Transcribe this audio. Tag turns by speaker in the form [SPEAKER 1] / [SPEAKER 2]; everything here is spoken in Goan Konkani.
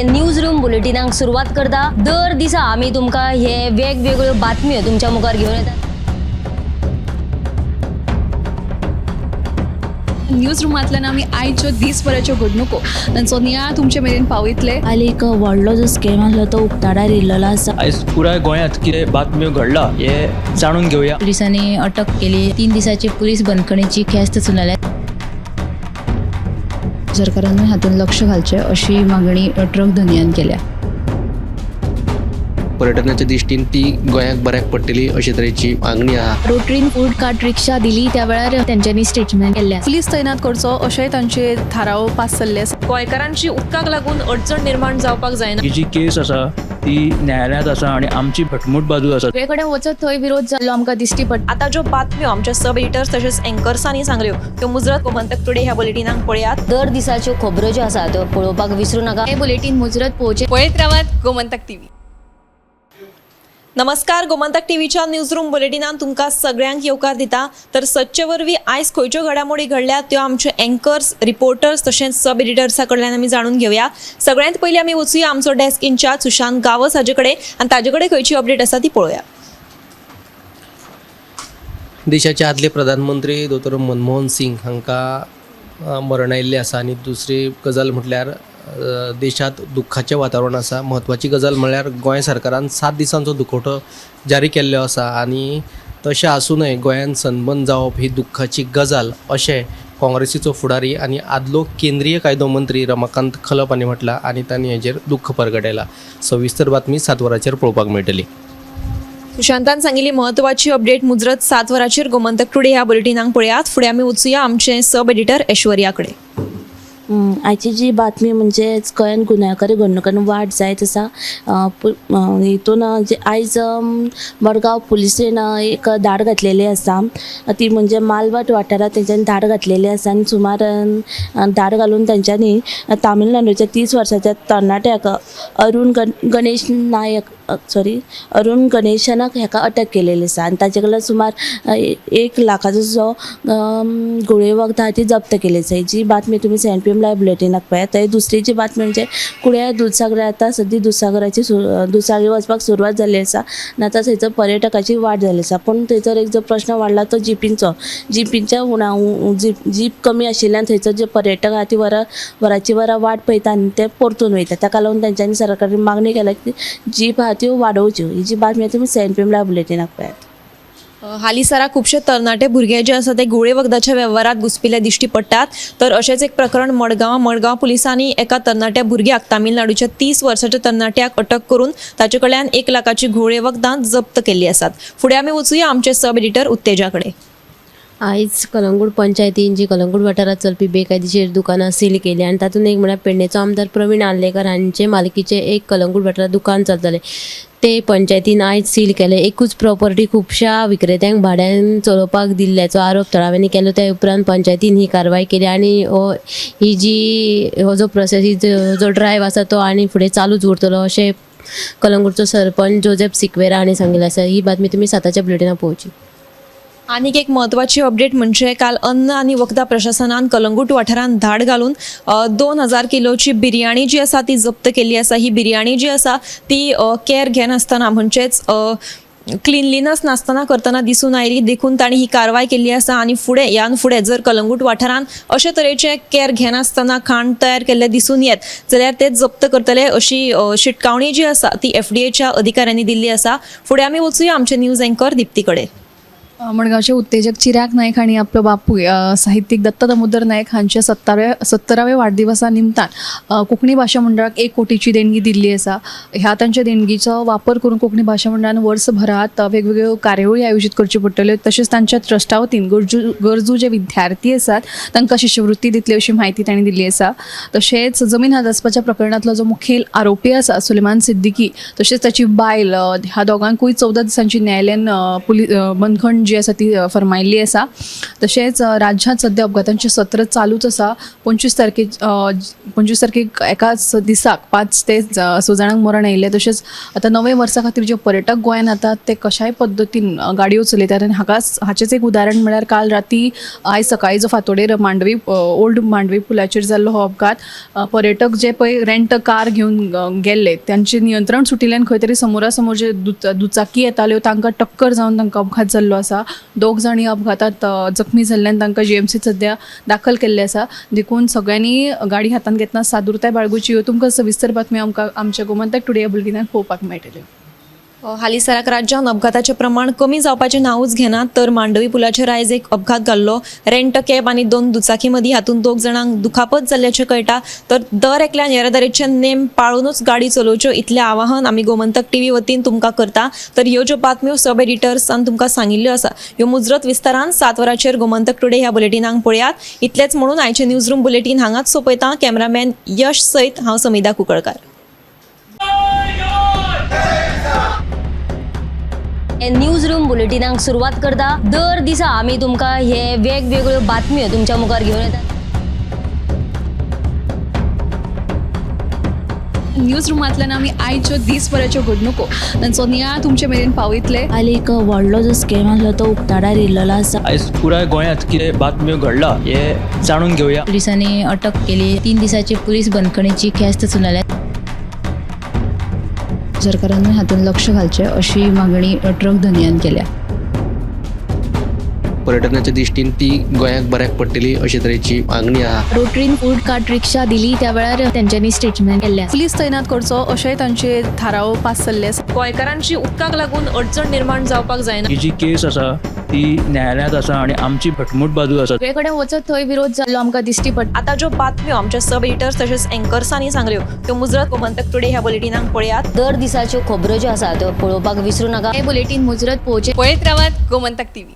[SPEAKER 1] न्यूज रूम बुलेटिनाक सुरवात करता. दर दिसा आमी तुमकां हे वेगवेगळ्यो बातम्यो तुमच्या मुखार घेवन येतात.
[SPEAKER 2] न्यूज रुमांतल्यान आमी आयच्यो दीसभराच्यो घडणुको तांचो नियाळ तुमचे मेरेन पावयतले.
[SPEAKER 3] काल एक व्हडलो जो स्कॅम आसलो तो उक्ताडार येयल्लो आसा.
[SPEAKER 4] आयज पुराय गोंयांत कितें बातम्यो घडला हे जाणून घेवया.
[SPEAKER 5] पोलिसांनी अटक केली. 3 दिसाची पोलीस बंदखणीची ख्यास्त सुनायल्या.
[SPEAKER 6] सरकारानूय हातूंत लक्ष घालचें अशी मागणी ट्रक धनयान केल्या.
[SPEAKER 7] पर्यटनाच्या दृश्टीन ती गोंयाक बऱ्याक पडटली अशे तरेची मागणी आहा.
[SPEAKER 5] रोटरीन फूड कार्ट रिक्षा दिली त्या वेळार तेंच्यांनी स्टेटमेंट केल्लें आसा.
[SPEAKER 2] पुलीस तैनात करचो अशेंय तांचे थाराव पास जाल्ले आसा.
[SPEAKER 8] गोंयकारांची उदकाक लागून अडचण निर्माण जावपाक जायना.
[SPEAKER 4] ही जी केस आसा ती न्यायालयांत आसा आनी आमची घटमूट बाजू आसा.
[SPEAKER 5] सगळे कडेन वचत थंय विरोध जाल्लो आमकां दिश्टी पडटा.
[SPEAKER 8] आतां ज्यो बातम्यो आमच्या सब एडिटर्स तशेंच एंकर्सांनी सांगल्यो त्यो मुजरत गोमंतक टुडे ह्या बुलेटिनाक पळयात.
[SPEAKER 1] दर दिसाच्यो खबरो ज्यो आसा त्यो पळोवपाक विसरू नाका.
[SPEAKER 5] हे बुलेटीन मुजरत पळोवचें.
[SPEAKER 2] पळयत रावात गोमंतक टीव्ही.
[SPEAKER 8] नमस्कार, गोमंतक टीव्हीच्या न्यूज रूम बुलेटिनान तुमकां सगळ्यांक येवकार दिता. तर सदचे वरवीं आयज खंयच्यो घडामोडी घडल्या त्यो आमचे एंकर्स, रिपोर्टर्स तशेंच सब एडिटर्सा कडल्यान आमी जाणून घेवया. सगळ्यांत पयलीं आमी वचुया आमचो डेस्क इन्चार्ज सुशांत गांवस हाजे कडेन आनी ताजे कडेन खंयची अपडेट आसा ती पळोवया.
[SPEAKER 7] देशाचे आदले प्रधानमंत्री दोतोर मनमोहन सिंग हांकां मरण आयिल्लें आसा आनी दुसरी गजाल म्हटल्यार देशांत दुख्खाचें वातावरण आसा. म्हत्वाची गजाल म्हळ्यार गोंय सरकारान 7 दिसांचो दुखवटो जारी केल्लो आसा आनी तशें आसुनूय गोंयांत सनबर्न जावप ही दुख्खाची गजाल अशें काँग्रेसीचो फुडारी आनी आदलो केंद्रीय कायदो मंत्री रमाकांत खलप हांणी म्हटलां आनी तांणी हेजेर दुख्ख परगटायलां. सविस्तर बातमी 7 वरांचेर पळोवपाक मेळटली.
[SPEAKER 8] सुशांतान सांगिल्ली म्हत्वाची अपडेट मुजरत 7 वरांचेर गोमंतक टुडे ह्या बुलेटिनाक पळयात. फुडें आमी वचुया आमचे सब एडिटर ऐश्वर्या कडेन.
[SPEAKER 3] आयची जी बातमी म्हणजे गोंयांत गुन्यांवकारी घडणुकांनी वाड जायत आसा. हितून जे आयज मडगांव पुलिसेन एक धाड घातलेली आसा, ती म्हणजे मालवट वाठारांत तेंच्यांनी धाड घातलेली आसा आनी सुमार धाड घालून तेंच्यांनी तामिळनाडूच्या 30 वर्साच्या तरणाट्याक अरुण गणेश नायक सॉरी अरुण गणेशनाक हेका अटक केलेली आसा आनी ताचे कडल्यान सुमार 1 लाखाचो जो घुंवळे वखदां आहा ती जप्त केली आसा. ही जी बातमी तुमी 7 PM live बुलेटिनाक पळयात. थंय दुसरी जी बातमी म्हणजे कुड्या दुदसागर आतां सद्दी दुदसागराची दुदसागरी वचपाक सुरवात जाल्ली आसा आनी आतां थंयसर पर्यटकाची वाड जाल्ली आसा. पूण थंयसर एक जो प्रश्न वाडला तो जिपींचो, जिपींच्या उणा जीप कमी आशिल्ल्यान थंयसर जे पर्यटक आहा ती वराची वरां वाट पळयता आनी ते परतून वयता. ताका लागून तेंच्यांनी सरकारान मागणी केल्या की जीप आहा त्यो वाडोवच्यो. ही जी बातमी तुमी 7 PM live बुलेटिनाक पळयात.
[SPEAKER 8] हालींसरा खुबशे तरणाटे भुरगे जे आसा ते घुंवळे वखदाच्या वेव्हारात घुसपिल्ले दिश्टी पडटात. तर अशेंच एक प्रकरण मडगांव पुलिसांनी एका तरणाट्या भुरग्याक, तामिळनाडूच्या 30 वर्साच्या तरणाट्याक अटक करून ताचे कडल्यान 1 लाखाची घुंवळे वखदां जप्त केल्ली आसात. फुडें आमी वचुया आमचे सब एडिटर उत्तेजा कडेन.
[SPEAKER 9] आयज कलंगूट पंचायतीन जी कलंगूट वाठारांत चलपी बेकायदेशीर दुकानां सील केली आनी तातूंत एक म्हळ्यार पेडणेचो आमदार प्रवीण आर्लेकर हांचे मालकीचें एक कलंगूट वाठारांत दुकान चलतालें ते पंचायतीन आयज सील केलें. एकूच प्रॉपर्टी खुबश्या विक्रेत्यांक भाड्यान चलोवपाक दिल्ल्याचो आरोप थळाव्यांनी केलो. त्या उपरांत पंचायतीन ही कारवाय केली आनी हो ही जी हो जो प्रोसेस ही जो ड्रायव आसा तो आनी फुडें चालूच उरतलो अशें कलंगूटचो सरपंच जोजेफ सिक्वेरा हांणी सांगिल्लें आसा. ही बातमी तुमी 7च्या बुलेटिनाक पळोवची.
[SPEAKER 8] आनीक एक म्हत्वाची अपडेट म्हणजे काल अन्न आनी वखदां प्रशासनान कलंगूट वाठारांत धाड घालून 2000 किलोची बिर्याणी जी आसा ती जप्त केल्ली आसा. ही बिर्याणी जी आसा ती केअर घेनासतना म्हणजेच क्लिनलीनस नासतना करतना दिसून आयली, देखून तांणी ही कारवाय केल्ली आसा. आनी फुडें ह्यान फुडें जर कलंगूट वाठारांत अशे तरेचे केअर घेनासतना खाण तयार केल्लें दिसून येत जाल्यार ते जप्त करतले अशी शिटकावणी जी आसा ती FDA अधिकाऱ्यांनी दिल्ली आसा. फुडें आमी वचुया आमचे न्यूज एंकर दिप्ती कडेन.
[SPEAKER 2] मडगांवचे उत्तेजक चिराग नायक हांणी आपलो बापूय साहित्यीक दत्त दामोदर नायक हांच्या 70व्या वाडदिवसा निमतान कोंकणी भाशा मंडळाक 1 कोटीची देणगी दिल्ली आसा. ह्या तांच्या देणगीचो वापर करून कोंकणी भाशा मंडळान वर्सभरात वेगवेगळ्यो कार्यावळी आयोजीत करच्यो पडटल्यो. तशेंच तांच्या ट्रस्टा वतीन गरजू जे विद्यार्थी आसात तांकां शिश्यवृत्ती दितली अशी म्हायती तांणी दिल्ली आसा. तशेंच जमीन हातासपाच्या प्रकरणांतलो जो मुखेल आरोपी आसा सुलेमान सिद्दीकी तशेंच ताची बायल ह्या दोगांकूय 14 दिसांची न्यायालयान बंदखण जी आसा ती फर्मायल्ली आसा. तशेंच राज्यांत सद्या अपघातांचें सत्र चालूच आसा. 25 तारखेक एकाच दिसाक 5 ते 6 जाणांक मरण आयिल्लें. तशेंच आतां नवे वर्सा खातीर जे पर्यटक गोंयांत येतात ते कशाय पद्दतीन गाडयो चलयतात आनी हाचेंच एक उदाहरण म्हळ्यार काल राती आयज सकाळीं जो फांतोडेर मांडवी ओल्ड मांडवी पुलाचेर जाल्लो हो अपघात. पर्यटक जे पळय रेंट कार घेवन गेल्ले तांचें नियंत्रण सुटिल्ल्यान खंय तरी समोरासमोर जे दुचाकी येताल्यो तांकां टक्कर जावन तांकां अपघात जाल्लो आसा. 2 जाण ह्या अपघातांत जखमी जाल्ल्यान तांकां जीएमसीत सद्या दाखल केल्ले आसा. देखून सगळ्यांनी गाडी हातांत घेतना सादुरताय बाळगुची. ह्यो तुमकां सविस्तर बातम्यो आमकां आमच्या गोमंतक टुडे ह्या बुलेटिनान पळोवपाक मेळटल्यो.
[SPEAKER 8] हालींसराक राज्यांत अपघाताचें प्रमाण कमी जावपाचें नांवूच घेना तर मांडवी पुलाचेर आयज एक अपघात घाल्लो. रेंट कॅब आनी 2 दुचाकी मदीं हातूंत 2 जाणांक दुखापत जाल्ल्याचें कळटा. तर दर एकल्यान येरादारीचे नेम पाळुनूच गाडी चलोवच्यो इतलें आवाहन आमी गोमंतक टीव्ही वतीन तुमकां करता. तर ह्यो ज्यो बातम्यो सब एडिटर्सान तुमकां सांगिल्ल्यो आसा ह्यो मुजरत विस्तारान 7 वरांचेर गोमंतक टुडे ह्या बुलेटिनाक पळयात. इतलेंच म्हणून आयचें न्यूज रूम बुलेटीन हांगाच सोंपयता. कॅमेरामॅन यश सयत हांव समिधा कुंकळकार.
[SPEAKER 1] न्यूज रूम बुलेटिनाक सुरवात करता. दर दिसा आमी तुमकां हे वेगवेगळ्यो बातम्यो तुमच्या मुखार घेवन येतात.
[SPEAKER 2] न्यूज रुमांतल्यान आमी आयच्यो दीसभराच्यो घडणुको तांचो नियाळ तुमचे मेरेन पावयतले.
[SPEAKER 3] काल एक व्हडलो जो स्कॅम आसलो तो उक्ताडार येयल्लो आसा.
[SPEAKER 4] आयज पुराय गोंयांत कितें बातम्यो घडला हें जाणून घेवया.
[SPEAKER 5] पुलिसांनी अटक केली. 3 दिसाची पुलीस बंदखणीची ख्यास्त सुनायल्या.
[SPEAKER 6] सरकारान हातूंत लक्ष घालचें अशी मागणी ट्रक धनयान केल्या.
[SPEAKER 7] पर्यटनाच्या दृश्टीन ती गोंयाक बऱ्याक पडटली अशे तरेची मागणी आहा.
[SPEAKER 5] रोटरीन फूड कार्ट रिक्षा दिली त्या वेळार तेंच्यांनी स्टेटमेंट केल्लें आसा.
[SPEAKER 2] पुलीस तैनात करचो अशेंय तांचे थाराव पास जाल्ले आसा.
[SPEAKER 8] गोंयकारांची उदकाक लागून अडचण निर्माण जावपाक जायना.
[SPEAKER 4] ही जी केस आसा ती न्यायालयांत आसा आनी आमची घटमूट बाजू आसा.
[SPEAKER 5] सगळे कडेन वचत थंय विरोध जाल्लो आमकां दिश्टी पडटा.
[SPEAKER 8] आतां ज्यो बातम्यो आमच्या सब एडिटर्स तशेंच एंकर्सांनी सांगल्यो त्यो मुजरत गोमंतक टुडे ह्या बुलेटिनाक पळयात.
[SPEAKER 1] दर दिसाच्यो खबरो ज्यो आसा त्यो पळोवपाक विसरूं नाका.
[SPEAKER 5] हे बुलेटीन मुजरत पळोवचें.
[SPEAKER 2] पळयत रावात गोमंतक टीव्ही.